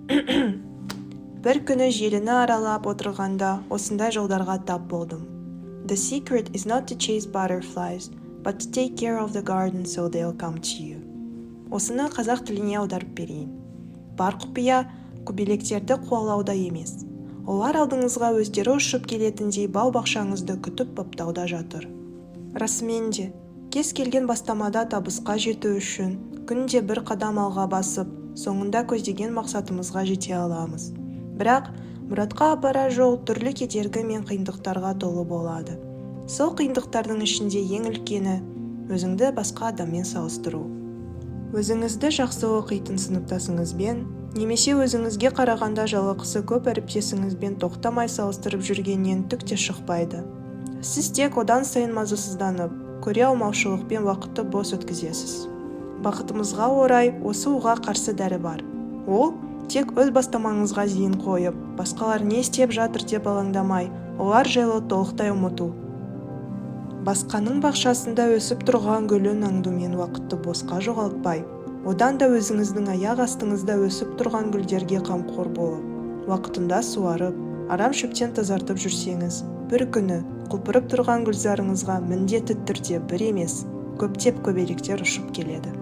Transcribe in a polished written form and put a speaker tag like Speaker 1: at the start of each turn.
Speaker 1: Бір күні желіні аралап отырғанда осындай жолдарға тап болдым: "The secret is not to chase butterflies, but to take care of the garden so they'll come to you." Осыны қазақ тіліне аударып берейін: Бар құпия көбелектерді қуалауда емес, олар алдыңызға өздері ұшып келетіндей бау-бақшаңызды күтіп-баптауда жатыр. Расымен де, кез келген бастамада табысқа жету үшін күнде бір қадам алға басып, соңында көздеген мақсатымызға жете аламыз. Бірақ мұратқа апарар жол түрлі кедергі мен қиындықтарға толы болады. Сол қиындықтардың ішінде ең үлкені – өзіңді басқа адаммен салыстыру. Өзіңізді жақсы оқитын сыныптасыңызбен немесе өзіңізге қарағанда жалақысы көп әріптесіңізбен тоқтамай салыстырып жүргеннен түк те шықпайды. Сіз тек одан сайын мазасызданып, көре алмаушылықпен уақытты бос өткізесіз. Бақытымызға орай, осы уға қарсы дәрі бар. Ол – тек өз бастамаңызға зейін қойып, басқалар не істеп жатыр деп алаңдамай, олар жайлы толықтай ұмыту. Басқаның бақшасында өсіп тұрған гүлін аңдумен уақытты босқа жоғалтпай, одан да өзіңіздің аяқ астыңызда өсіп тұрған гүлдерге қамқор болып, уақытында суарып, арам шөптен тазартып жүрсеңіз, бір күні құлпырып тұрған гүлзарыңызға міндетті түрде бір емес, көптеп көбелектер ұшып келеді.